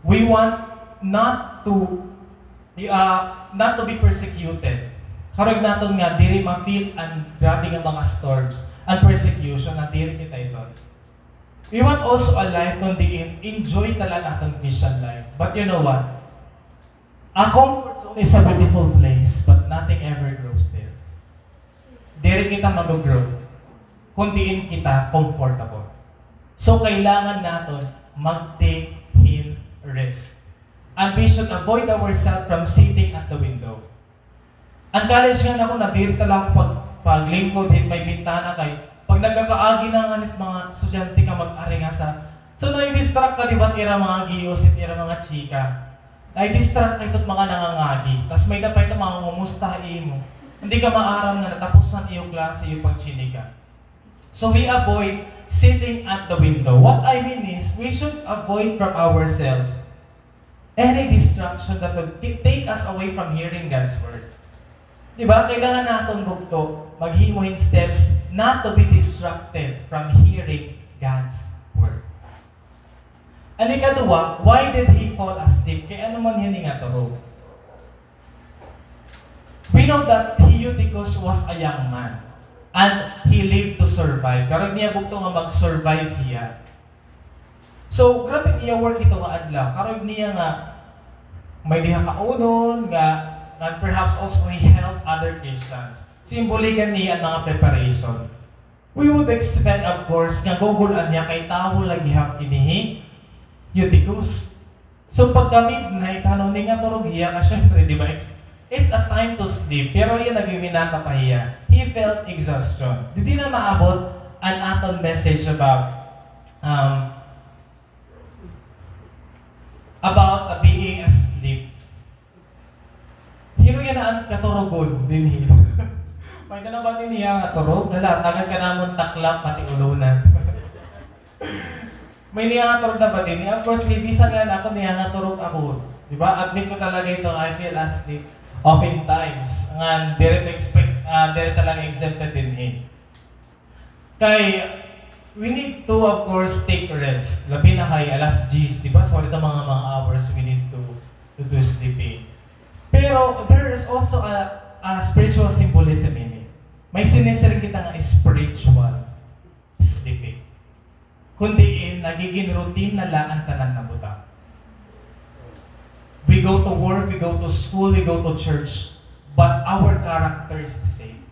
We want not to, uh, not to be persecuted. Karuyag naton nga diri ma-feel an grabe nga mga storms, an persecution, nga diri kita iton. We want also a life kon diin enjoy ta la an aton Christian life. But you know what? A comfort zone is a beautiful place, but nothing ever grows there. Diri kita mag-grow kon diin kita comfortable. So, kailangan naton mag-take hin risk. And we should avoid ourselves from sitting at the window. An college nga nako, nadiri talaga ako pag-, paglingkod hit may bintana kay pag nagkakaagi na ngani it mga estudyante ka mag-aringasa. So, nai-distract ka, di ba, it ira mga gios, it ira mga chika. Nai-distract ka hit mga nangangagi. Tas may-ada pa ito mangungumusta ha imo. Hindi ka maaram nga natapos na an iyo klase, iyo pagchinika. So we avoid sitting at the window. What I mean is, we should avoid from ourselves any distraction that would t-, take us away from hearing God's word. Di ba? Kailangan naton bugto, maghimo hin steps not to be distracted from hearing God's word. An ikaduha, why did he fall asleep? Kay ano man hini nga turog? We know that Eutychus was a young man and he lived to survive. Karuyag niya bugto nga mag-survive hiya. So, grabe an iya work hito nga adlaw. Karuyag niya nga may diha kaunon, nga, and perhaps also he helped other Christians. Simbolikan niya an mga preparation. We would expect, of course, nga gugul-an hiya kay tawo la gihap ini hi Eutychus. So, pagka midnight, ano, ningaturog hiya, ka, syempre, di ba, it's, it's a time to sleep. Pero hiya, nagwiwinata pa hiya. He felt exhaustion. Didi na maabot an aton message about, um, about, uh, being asleep. Hin-o yana an katurugon dinhi? May-ada na ba dinhi nga turog? Hala, tagan ka namon taklap, pati ulonan. May niyangaturog na ba dinhi? Of course, may bisan nga ako niyangaturog ako. Di ba? Admit ko talaga ito, I feel asleep oftentimes. Nga, diri to expect, ah, diri talaga exempted dinhi. Kay, we need to, of course, take rest. Labi na kay alas diyes, di ba? So, ito mga, mga hours we need to, to do sleeping. Pero, there is also a, a spiritual symbolism in it. May sinisiring kita nga spiritual sleeping. Kundi, eh, nagiging routine na la an tanan na butang. We go to work, we go to school, we go to church, but our character is the same.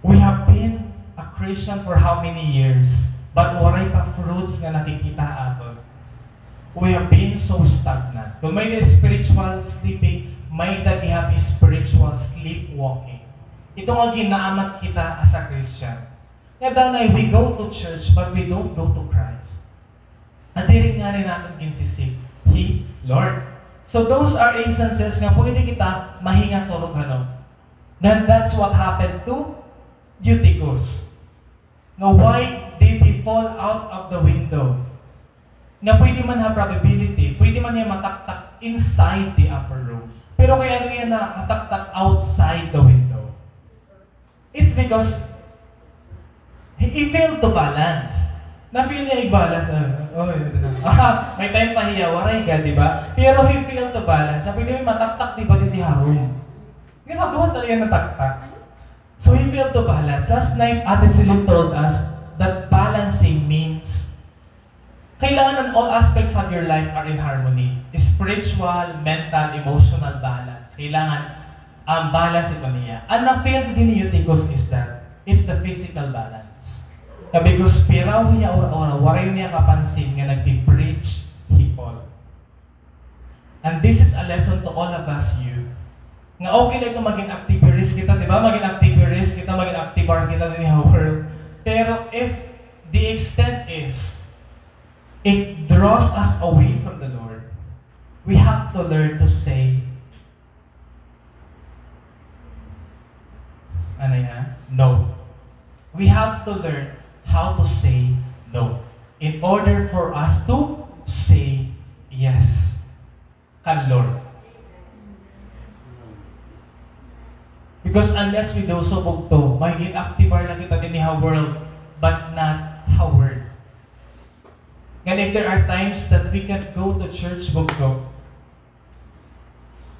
We have been a Christian for how many years, but waray pa fruits nga nakikita ha aton. We have been so stagnant. Kon may spiritual sleeping, may-ada gihap spiritual sleepwalking. Ito nga ginaamat kita as a Christian. Nga danay we go to church but we don't go to Christ. Nga diri ngani naton ginsisik hi Lord. So those are instances nga pwede kita mahingaturog, ano. Then that's what happened to Eutychus. Nga why did he fall out of the window? Nga pwede man ha probability, pwede man niya mataktak inside the upper room. Pero kay ano hiya nataktak outside the window? It's because he, he failed to balance. Na-feel niya i-balance. Ah, oh, yun na. Ah, may time pa hiya, waray ka, di ba? Pero he failed to balance. Sabi niya, mataktak, di ba, dito ha room? Di ba, gawas na niya nataktak? So he failed to balance. Last night, Ate Celine told us that balancing means kailangan in all aspects of your life are in harmony. Spiritual, mental, emotional balance. Kailangan ang balance ito niya. Ang na-fail din ni Eutychus is that, it's the physical balance. Nga because pira hiya ora-ora, waray niya kapansin nga nagpi-preach hi Paul. And this is a lesson to all of us youth. Nga okay lang ito, maging activities kita, di ba? Maging activities kita, maging activar kita din ha world. Pero if the extent is, it draws us away from the Lord, we have to learn to say, ano yan? No. We have to learn how to say no in order for us to say yes kan Lord. Because unless we do so, bugto, magiging activar lang kita din ha world, but not ha word. And if there are times that we can't go to church, bugto,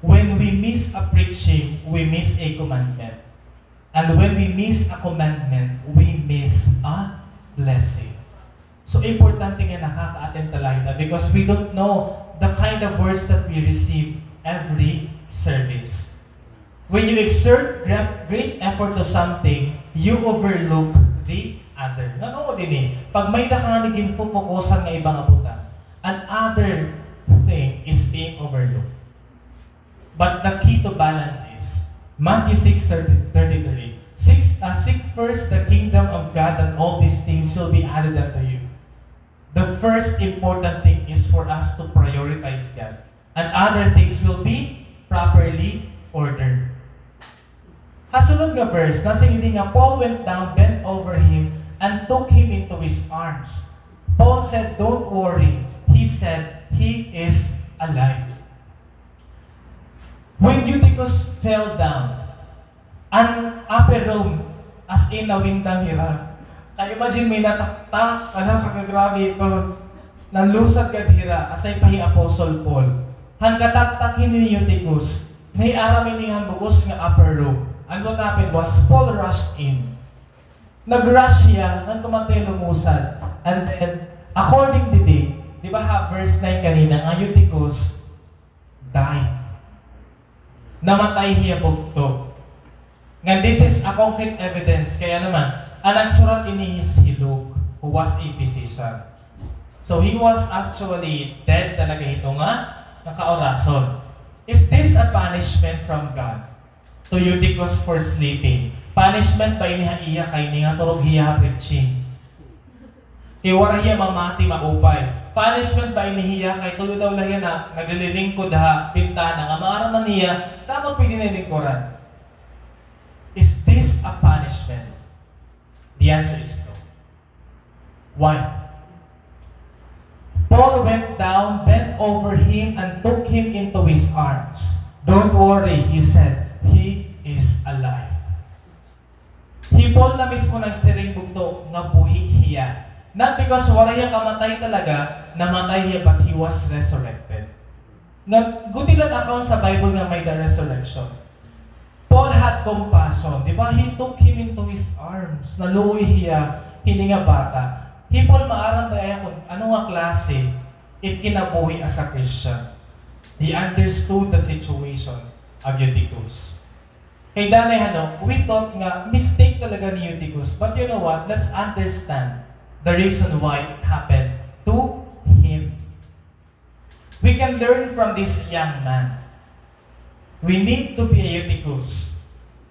when we miss a preaching, we miss a commandment. And when we miss a commandment, we miss a blessing. So, importante nga nakaka-attend talaga kita because we don't know the kind of words that we receive every service. When you exert great, great effort to something, you overlook the other. Nano din eh, pag may-ada ka nga ginfofokusan nga iba nga butang, another thing is being overlooked. But the key to balance is Matthew six thirty, thirty-three. Six, uh, seek first the kingdom of God and all these things will be added unto you. The first important thing is for us to prioritize God. And other things will be properly ordered. Ha sunod nga verse, nasiring nga Paul went down, bent over him, and took him into his arms. Paul said, "Don't worry." He said, "He is alive." When Eutychus fell down, an upper room, as in, nawindang hira. Kay imagine, may nataktak, ala, kakagrabe ito. Nalusad gad hira, asay pa hi Apostle Paul. Han kataktak hini ni Eutychus, nahiaram ini han bug-os nga upper room. And what happened was, Paul rushed in. Nag-rush hiya, ngan tumatay lumusad. And then, according to the, di ba ha, verse nine kanina, nga Eutychus, died. Namatay hiya bugto. Ngan this is a concrete evidence. Kay ano man, an nagsurat ini is hi Luke, who was a physician. So he was actually dead talaga hito nga, nga kaorason. Is this a punishment from God to Eutychus for sleeping? Punishment ba ini ha iya kay ningaturog hiya ha preaching? Kay waray hiya mamati maupay. Punishment ba ini hiya kay tuyo daw la hiya na naglilingkod ha bintana nga maaram man hiya, dapat pwede na lingkuran. Is this a punishment? The answer is no. Why? Paul went down, bent over him, and took him into his arms. "Don't worry," he said, "he is alive." Hi Paul na mismo nagsiring bugto nga buhi hiya. Not because waray hiya kamatay talaga, namatay hiya, but he was resurrected. Nga, gutilan account sa Bible nga may the resurrection. Paul had compassion, di ba? He took him into his arms. Naluoy hiya hini nga bata. Hi Paul maaram ba hiya kon ano nga klase it kinabuhi as a Christian. He understood the situation of Eutychus. Kay danay, ano, we thought nga mistake talaga ni Eutychus. But you know what? Let's understand the reason why it happened to him. We can learn from this young man. We need to be a Eutychus.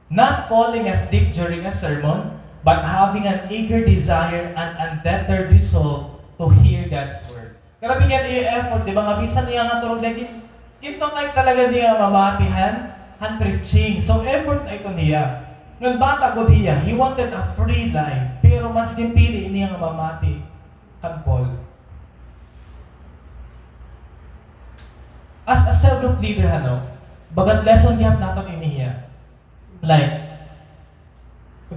Not falling asleep during a sermon, but having an eager desire and undeterred resolve to hear God's word. Grabe nga iya effort, di ba? Nga bisan niya nga turog lagi, ito kay talaga niya mamati han, han preaching. So, effort na ito niya. Ngan bata gud hiya, he wanted a free life. Pero mas ginpili niya nga mamati kan Paul. As a cell group leader, ano, bagat lesson gihap naton ini hiya. Like,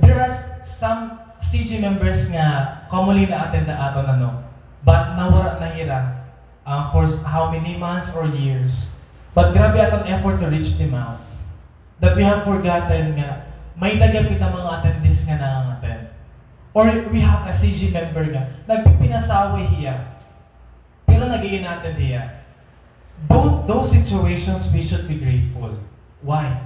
there are s-, some C G members nga commonly na-attend na aton, ano, but nawara na hira, ah, for s-, how many months or years. But grabe aton effort to reach them out. That we have forgotten nga may daghan kita mga attendees nga nangangattend. Or we have a C G member nga nagpipinasawi hiya. Pero nag-i-inattend hiya. Both those situations, we should be grateful. Why?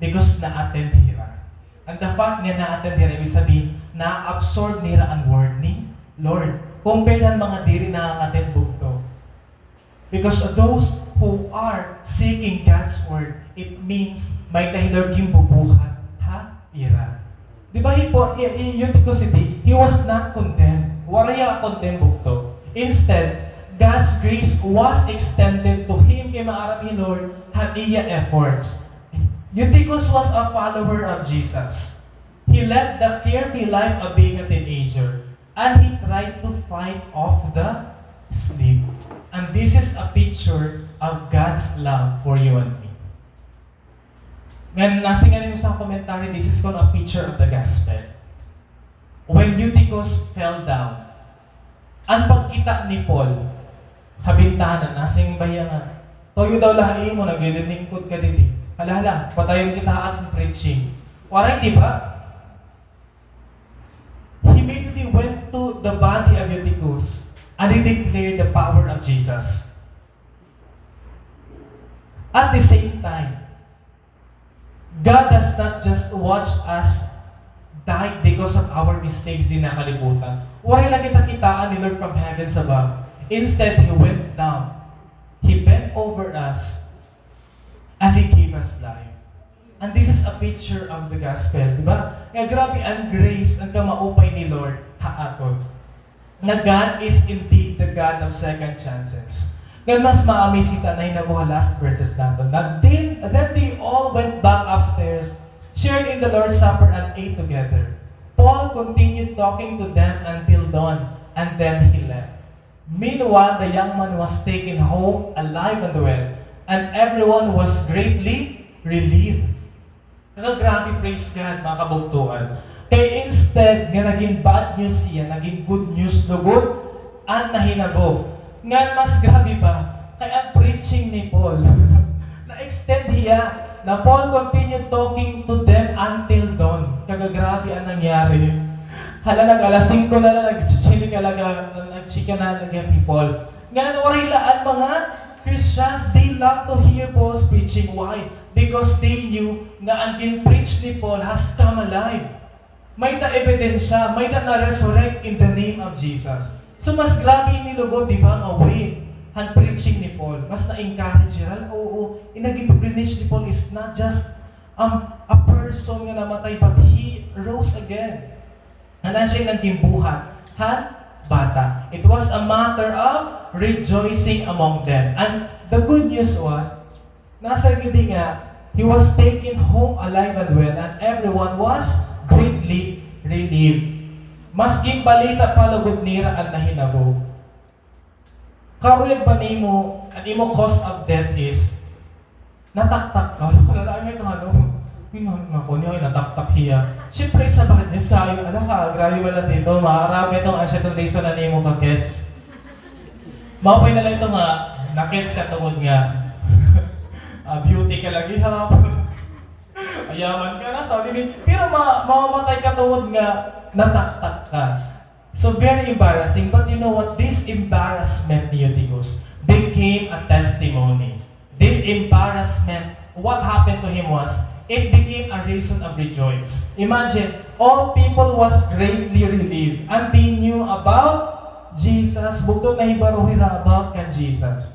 Because na-attend hira. And the fact nga na-attend hira, ibig sabihin, na-absorb nira an word ni Lord. Compared han mga diri nangangattend bugto. Because those who are seeking God's word, it means may dahil Lord ginbubuhat ha ira. Di ba, he po, i-, i-, Eutychus, hindi, he was not condemned. Waray hiya condemned bugto. Instead, God's grace was extended to him kay maaram hi Lord han iya efforts. Eutychus was a follower of Jesus. He left the carefree life of being a teenager and he tried to fight off the sleep. And this is a picture of God's love for you and me. Ngan nasiring ini sa commentary, this is called a picture of the gospel. When Eutychus fell down, an pagkita ni Paul ha bintana, nasiring ba hiya nga, "Tuyo daw la ha imo, naglilingkod ka didi. Hala, hala, patayon kita ha aton preaching." Waray, di ba? He immediately went to the body of Eutychus and he declared the power of Jesus. At the same time, God has not just watched us die because of our mistakes dinhi ha kalibutan. Waray la kita kitaan ni Lord from heavens above. Instead, He went down. He bent over us and He gave us life. And this is a picture of the gospel, di ba? Nga grabe an grace, an kamaupay ni Lord ha aton. Nga God is indeed the God of second chances. Ngan mas ma-amaze kita nahinabo ha last verses naton. Nga then, then they all went back upstairs, shared in the Lord's Supper, and ate together. Paul continued talking to them until dawn, and then he left. Meanwhile, the young man was taken home alive and well, and everyone was greatly relieved. Kakagrabe, praise God, mga kabugtoan. Kay instead nga naging bad news hiya, naging good news lugod an nahinabo. Ngan mas grabe pa, kay an preaching ni Paul, na-extend hiya, na Paul continued talking to them until dawn. Kakagrabe an nangyari. Hala, nag-alas singko na la, nag-chichika la, nag-chichika na la hi Paul. Ngan waray la an mga Christians, they love to hear Paul's preaching. Why? Because they knew nga an gin-preach ni Paul has come alive. May-ada ebidensya, may-ada na-resurrect in the name of Jesus. So, mas grabe ini lugod, di ba, nga way han preaching ni Paul. Mas na-encourage hira, oo, in nagin-preach ni Paul is not just, um, a person nga namatay, but he rose again. An siya nagin buhat han bata. It was a matter of rejoicing among them. And the good news was, nasiring gud nga, he was taken home alive and well, and everyone was greatly relieved. Mas ginbalita pa lugod nira an nahinabo. Karuyag ba nimo, an imo cause of death is, nataktak ka? Wala, ano ito, ano? Yun, ano, ako niya, nataktak hiya. Siyempre, sa bad news, kayo, ano ka, grabe wala dito, maarami itong asya itong reason na nimo ka-gets. Maupay na la ito nga, na-gets ka tungod nga, ah, beauty ka lagi, ha? Ayaman ka na, sabi ni, pero ma-, mamamatay ka tungod nga, nataktak ka. So, very embarrassing. But you know what? This embarrassment ni Eutychus became a testimony. This embarrassment, what happened to him was, it became a reason of rejoice. Imagine, all people was greatly relieved, and they knew about Jesus. Bugto, nahibaro hira about kan Jesus.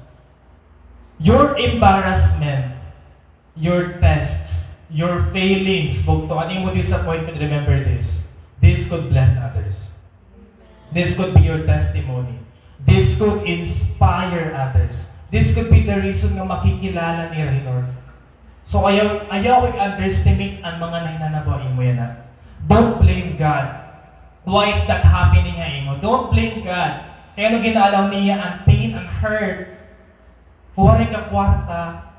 Your embarrassment, your tests, your failings, bugto, an imo disappointment, remember this. This could bless others. This could be your testimony. This could inspire others. This could be the reason nga makikilala nira hi Lord. So ayaw, ayaw ig-underestimate an mga nahinanabo ha imo yana. Don't blame God. Why is that happening ha imo? Don't blame God. Kay ano gin-allow niya an pain, an hurt? Waray ka kwarta,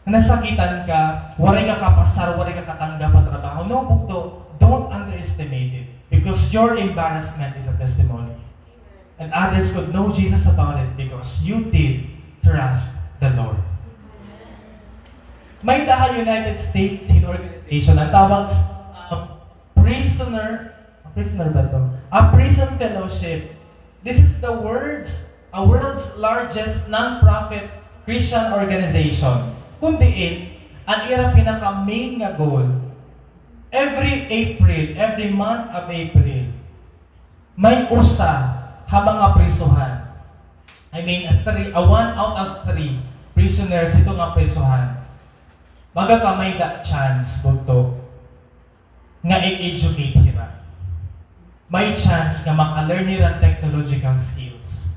nasakitan ka, waray ka kapasar, waray ka katanggap ha trabaho. No, bugto, don't underestimate it because your embarrassment is a testimony. And others could know Jesus about it because you did trust the Lord. May-ada ha United States hin organization, an tawag s-, ah, prisoner, prisoner ba to? A prison fellowship. This is the world's, a world's largest non-profit Christian organization. Kun diin, an ira pinaka-main nga goal, every April, every month of April, may usa ha mga prisohan, I mean, a three, a one out of three prisoners hito nga prisohan, magakamay-ada chance, bugto, nga i-educate hira. May chance nga maka-learn hira technological skills.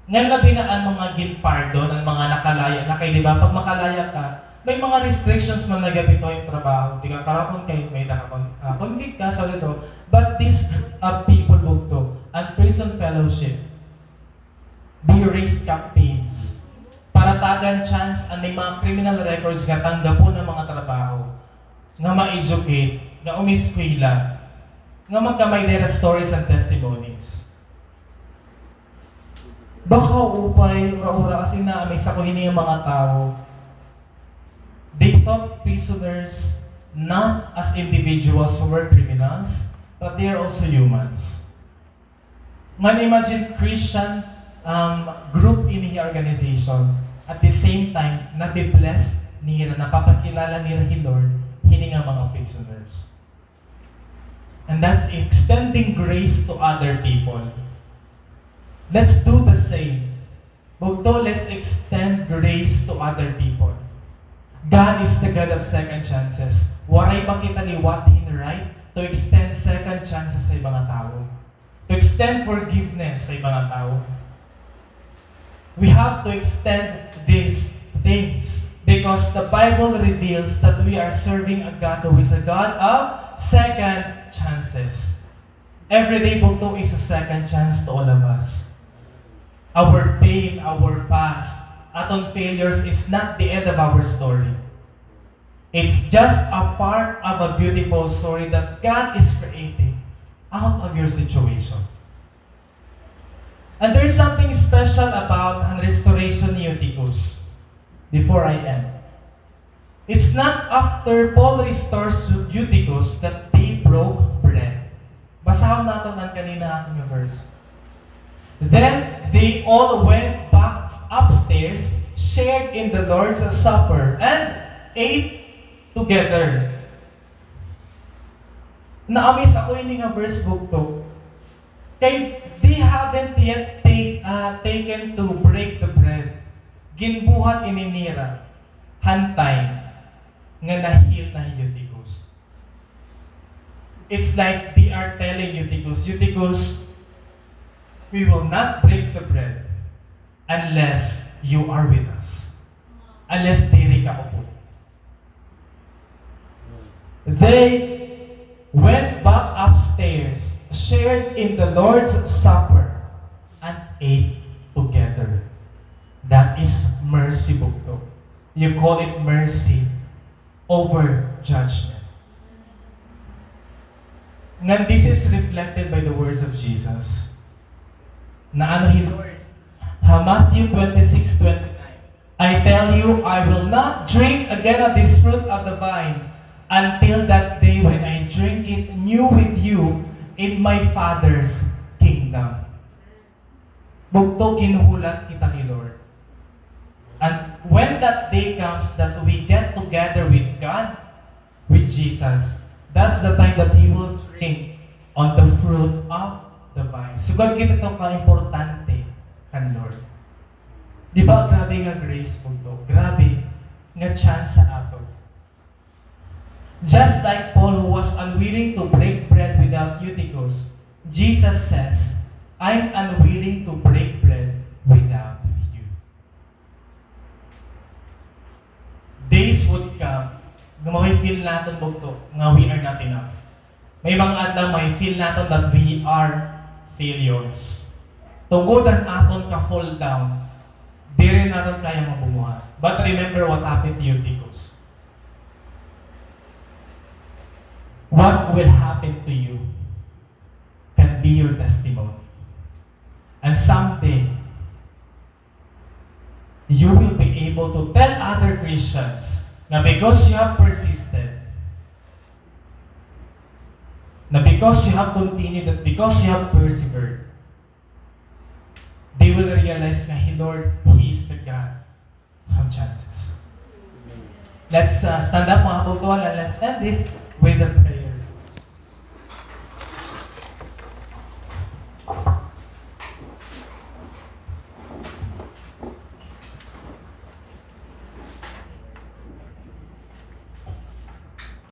Ngan labi na an mga ginpardon, an mga nakalaya na kay, di ba, pag makalaya ka, may mga restrictions man na gihap hito hin trabaho. Di ka karakon kay may naka-, ah, convict ka, so dito. But this group of people, bugto, an prison fellowship, they raise campaigns para tagan chance an may mga criminal records nga tanggapon an mga trabaho, nga ma-educate, nga umiskwela, nga magkamay-ada hira stories and testimonies. Baka upay, ura-ura, kasi naa may sako hini nga mga tawo. They thought prisoners not as individuals who were criminals, but they are also humans. Ngan imagine, Christian, um, group ini hi organization. At the same time, nabi-bless nira, napapakilala nira hi Lord hini nga mga prisoners. And that's extending grace to other people. Let's do the same. Bugto, let's extend grace to other people. God is the God of second chances. Waray ba kita liwat hin right to extend second chances ha iba nga tawo? To extend forgiveness ha iba nga tawo? We have to extend these things because the Bible reveals that we are serving a God who is a God of second chances. Every day, bugto, is a second chance to all of us. Our pain, our past, aton failures is not the end of our story. It's just a part of a beautiful story that God is creating out of your situation. And there's something special about an restoration ni Eutychus. Before I end, it's not after Paul restores Eutychus that they broke bread. Basahon naton an kanina nga verse. Then they all went back upstairs, shared in the Lord's Supper, and ate together. Na-amaze ako ini nga verse, bugto. Kay they haven't yet take, ah, taken to break the bread. Ginbuhat ini nira han time nga na-heal na hi Eutychus. It's like they are telling Eutychus, "Eutychus, we will not break the bread unless you are with us." Unless diri ka upod. They went back upstairs, shared in the Lord's Supper, and ate together. That is mercy, bugto. You call it mercy over judgment. Ngan this is reflected by the words of Jesus. Naano hi Lord ha Matthew twenty-six twenty-nine, "I tell you, I will not drink again of this fruit of the vine until that day when I drink it new with you in my Father's kingdom." Bugto, ginhulat kita ni Lord. And when that day comes that we get together with God, with Jesus, that's the time that He will drink on the fruit of the vine. Sugad kita to ka importante kan Lord. Di ba, grabe nga grace, bugto? Grabe nga chance sa aton. Just like Paul, who was unwilling to break bread with without Eutychus. Jesus says, "I'm unwilling to break bread without you." Days would come nga may feel naton bugto nga we are not enough. May mga adlaw may feel naton that we are failures. Tungod an aton ka-fall down, diri naton kaya nga bumuhat. But remember what happened to Eutychus. What will happen to you can be your testimony. And someday, you will be able to tell other Christians na because you have persisted, na because you have continued, that because you have persevered, they will realize nga hi Lord, He is the God of chances. Let's uh, stand up, mga kabugtoan, and let's end this with a